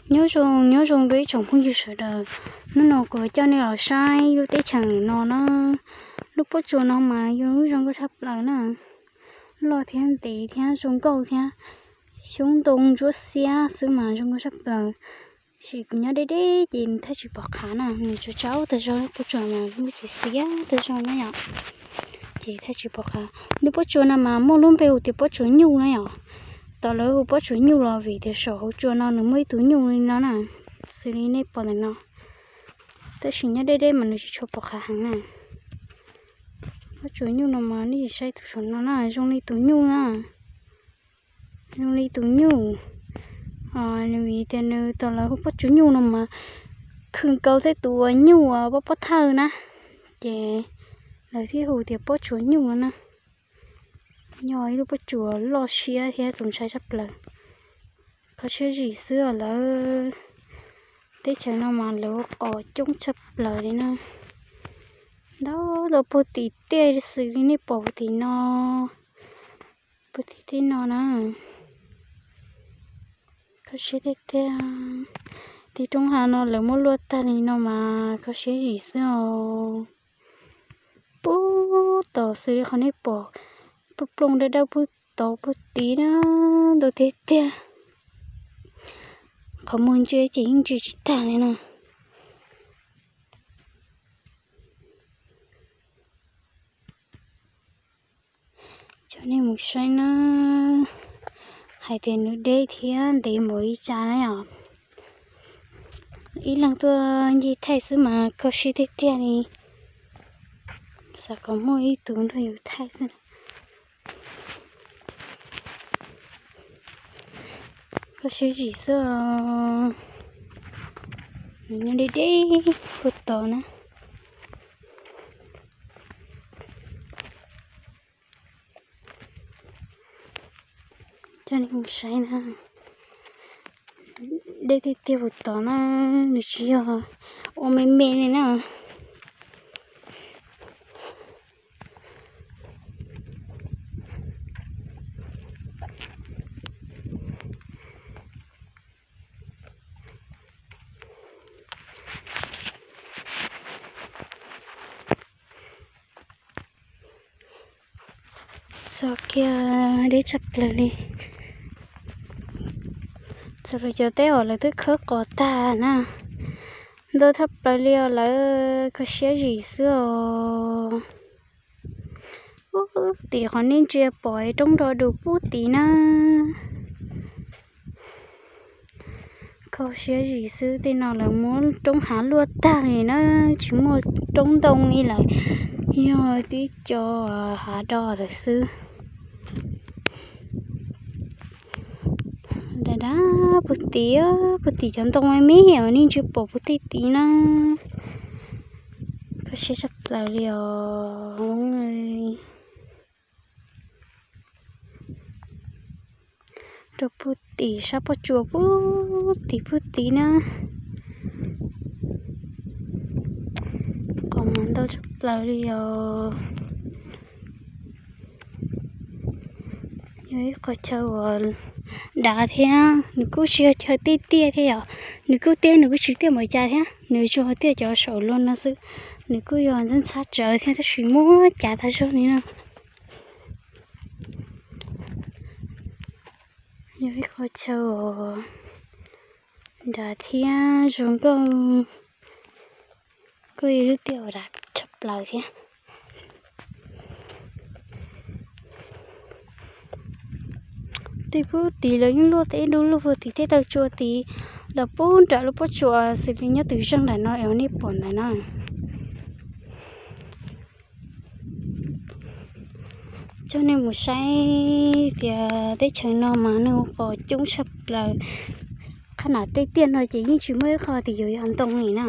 Nyob zoo, nyob zoo rau ib tsoom phooj ywg sawv daws. Hnub no kuv coj nej los saib lub teb chaws no na. Lub pob tsuas no mas yog lub zoo nkauj tshaj plaws na. Loj thiab ntev thiab zoo nkauj thiab. Xyoob ntoo ntsuab xiab xwb mas zoo nkauj tshaj plaws. Tab sis kuv nyob deb deb ces nws thiaj tsis pom qhav na, nws tsaus tsaus tag zog, lub pob tsuas mas lub xiav xiav tag zog na yom. Ces thiaj tsis pom qhav. Lub pob tsuas no mas muaj lub npe hu tias pob tsuas nyuj na yom. Tau lawv hu pob tsuas nyuj los vim tias saum hauv tsua no nws muaj ib tug nyuj li no na, xws li nej pom ntawm no. Tab sis nyob deb deb mas nws tsis tshua pom qhav heev na. Pob tsuas nyuj no mas nej saib tus saum no na, zoo li tus nyuj na. Zoo li tus nyuj, vim tias nws tau lawv hu pob tsuas nyuj no mas khwv nkaus tej tus uas nyuj uas pob pob thawj na, ces lawv thiaj hu tias pob tsuas nyuj no na. Yog ib lub pob tsuas loj siab thiab txaus ntshai tshaj plaws. Kho siab zim xwb os lawv. Teb chaws no mas lawv ua qos coob tshaj plaws li na. Ntau ntau puag tim tej xws li nej pom puag tim no, puag tim tej no na. Kho siab tiag tiag. Tej roob hav no lawv muab luaj tag li no mas kho siab zim xwb os. Puag tod xws li qhov nej pom plooj plooj dawb dawb puag tod puag tid na, ntau tiag tiag. Qhov muag ntsia ces yeej ntsia tsis tag li na. Coj nej mus saib na, hais tias nws deb thiab ntev npaum li cas na yom. Ib leeg tuaj ncig thaij xwb mas kho siab tiag tiag li. Xav kom muaj ib tug nrog yus thaij xwb. Kho siab zim xwb os. Nws nyob deb deb puag tod na. Coj nej mus saib na. Deb tiag tiag puag tod na, nws tsis yog ua me me li na. Txog kiag deb tshaj plaws li. Txog rau cov teb os lawv twb khawb qos tag na. Ntau tshaj plaws li os lawv, kho siab zim xwb os. Puag tim qhov nej ntsia pom roob nrog dus puag tid na. Kho siab zim xwb, tej no lawv muab roob hav luaj tag li na, tsis muaj roob ntoo li lawm, yog tib co hav do lawm xwb. Dav dav puag tid, puag tim cov ntoo me me os, nej ntsia pom puag tim tid na. Kho siab tshaj plaws li os. Rau puag tim sab pob tsuas puag tim puag tid na. Qos mas ntau tshaj plaws li os. Yog ib qhov chaw uas dav thiab nws kuj tsis yog chaw tiaj tiaj thiab yom, nws kuj tiaj nws kuj tsis tiaj npaum cas thiab, nws tsuas tiaj cov saum luag no xwb. Nws kuj yog ntxhab ntxhab tsawv thiab tab sis muaj cav tag zog li na. Yog ib qho chaw uas dav thiab zoo nkauj, kuj yog lub tiaj uas dav tshaj plaws thiab. Tej puag tid lawv yeej luaj teb du lug puag tid, tej taw tsua tid los puag nram lub pob tsuas xws li nyob twg zeeg ntawm no es nej pom ntawm no. Coj nej mus saib tias teb chaws no mas neeg ua qos coob tshaj plaws. Qhab nam tej tiaj no ces yeej tsis muaj ib qho tias yuav yog ntoo li na.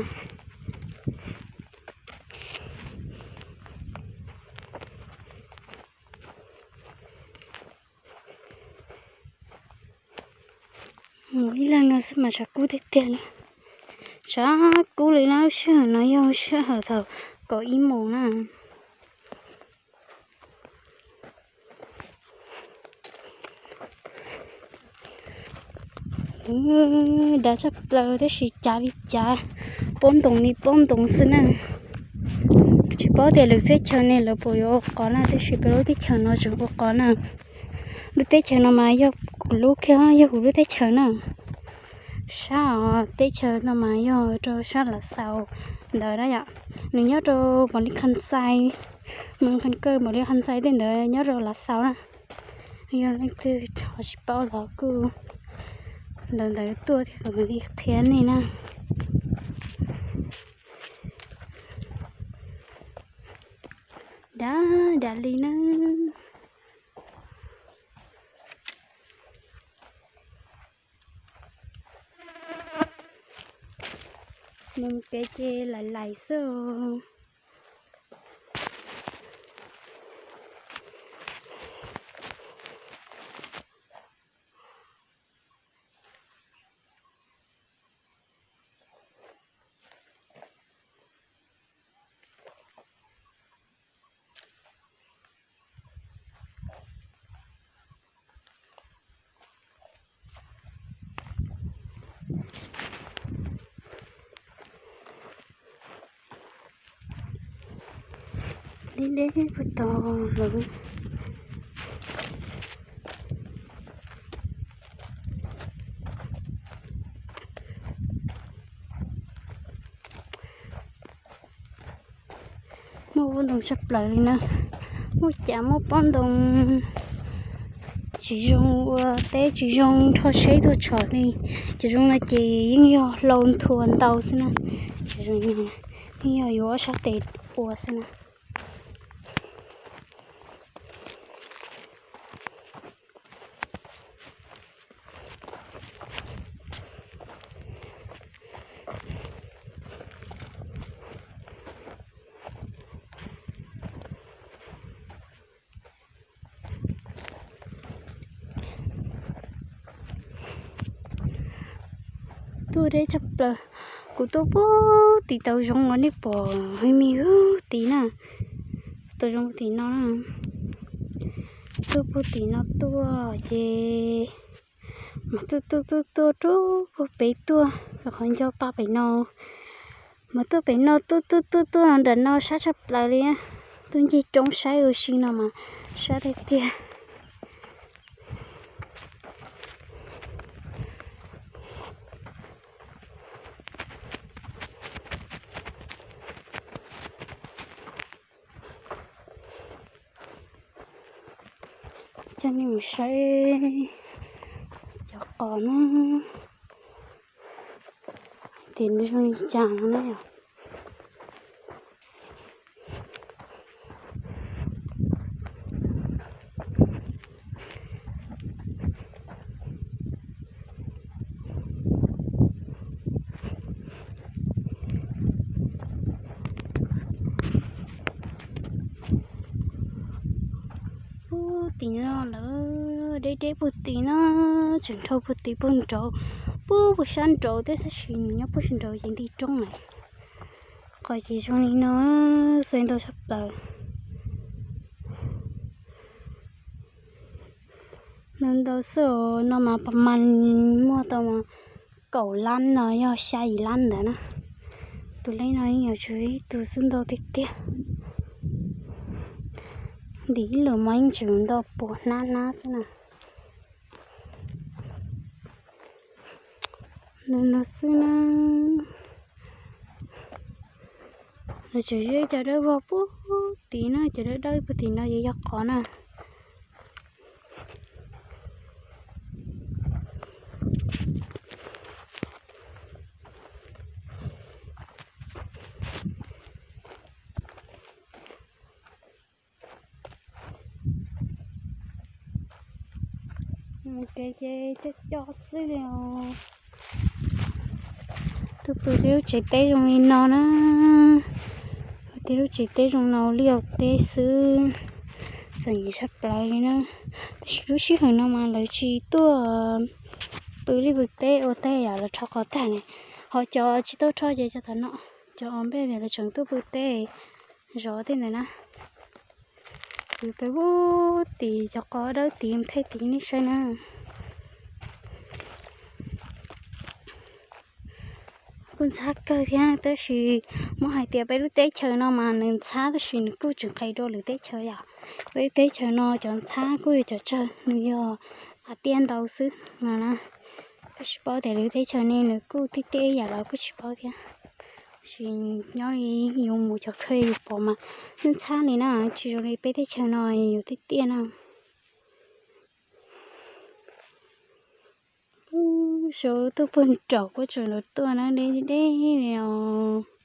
Mus ib leeg no xwb mas tshav kub tiag tiag li. Tshav kub li na, lub sij hawm no yog lub sij hawm thaum kaum ib moos na. Dav tshaj plaws tab sis cav li cav, pob ntoos li pob ntoos xwb na. Tsis paub tias lwm teb chaws ne lawv puas yuav ua qos na, tab sis peb lub teb chaws no tseem ua qos na. Lub teb chaws no mas yog kuv lub kiag, yog kuv lub teb chaws na. Sab teb chaws no mas yog rau sab Lav Xaus ntawd na yom. Nws nyob rau Npaus Lis Khas Xais, Moos Khas Kawj, Npaus Lis Khas Xais tej ntawd nyob rau Lav Xaus na. Yog leej twg ho tsis paub los kuj ntawd ntawd tuaj thiab kuv mam li qhia nej na. Dav dav li na. Mus kev ces lais lais xwb. Deb deb puag tod lawm. Muaj pob ntoos tshaj plaws li na. Muaj cas muaj pob ntoos tsis zoo ua teb, tsis zoo rho tsheb tuaj tshom li. Cov zoo no ces yeej yog hlau nthua ntau xwb na. Cov zoo no yeej yog yuav ob sab tes ua xwb na. Tuaj deb tshaj plaws. Kuv tuaj puag tim tau zoov uas nej pom me me ub tim na, tau zoov tim no na. Tuaj puag tim no tuaj ces mas tuaj tuaj tuaj tuaj rau puag pem tuaj, qhov nco pa pem no. Mas tuaj pem no tuaj tuaj tuaj tuaj nram no sab tshaj plaws li. Tuaj ncig roob saib ua si no mas sab tiag tiag. Coj nej mus saib cov qos na, hais tias nws zoo li cas no na yom. Puag tim no lawm, deb deb puag tim no, tseem dhau puag tim puag nraud, puag puag sab nraud thiab tab sis nws nyob puag sab nraud ces nti roob lawm. Qos ces zoo li no, xaiv ntau tshaj plaws. Ntau ntau xwb os, no mas pas mas muag tau mas kaum lab no yog xya yim lab ntawd na. Tus leb no yeej yuav tshuav ib tug xwb, ntau tiag tiag. Ntim ib lwm mas yeej tseem ntau puas hnab hnab xwb na. Ntau ntau xwb na. Lawv tseem zeb cov dawb vog puag tim na, cov dawb dawb puag tim no ces yog qos na. Mus kev ces coj coj xwb li os. Tuaj pw tej lub tsev teb zoo li no na. Pw tej lub tsev teb zoo no ua liaj ua teb xwb, txom nyem tshaj plaws li na. Tab sis lub sij hawm no mas lawv tsis tuaj pw liaj pw teb ua teb yom, lawv rho qos tag ne. Ho cov tsis tau rho ces cov tom no, cov uas npej lawv tseem tuaj pw teb zov tej ntawd na. Pw pem puag tim cov qos dawb tid, thej tid nej saib na. Kuj ntxhab kawg thiab, tab sis muab hais tias peb lub teb chaws no mas nws ntxhab tab sis nws kuj tsis nqis dua lwm teb chaws yom. Peb lub teb chaws no cov ntxhab kuj yog cov tsawg, nws yog hais tias ntau xwb no na. Kuj tsis paub tias lwm teb chaws ne nws kuj tiaj tiaj ib yam los kuj tsis paub thiab. Tab sis nyob li yus mus cov kawg yus pom mas ntxhab li na, tsis zoo li peb teb chaws no yus tiaj tiaj na. Saum tuaj puag nraum kuj tseem los tuaj na, deb deb li os.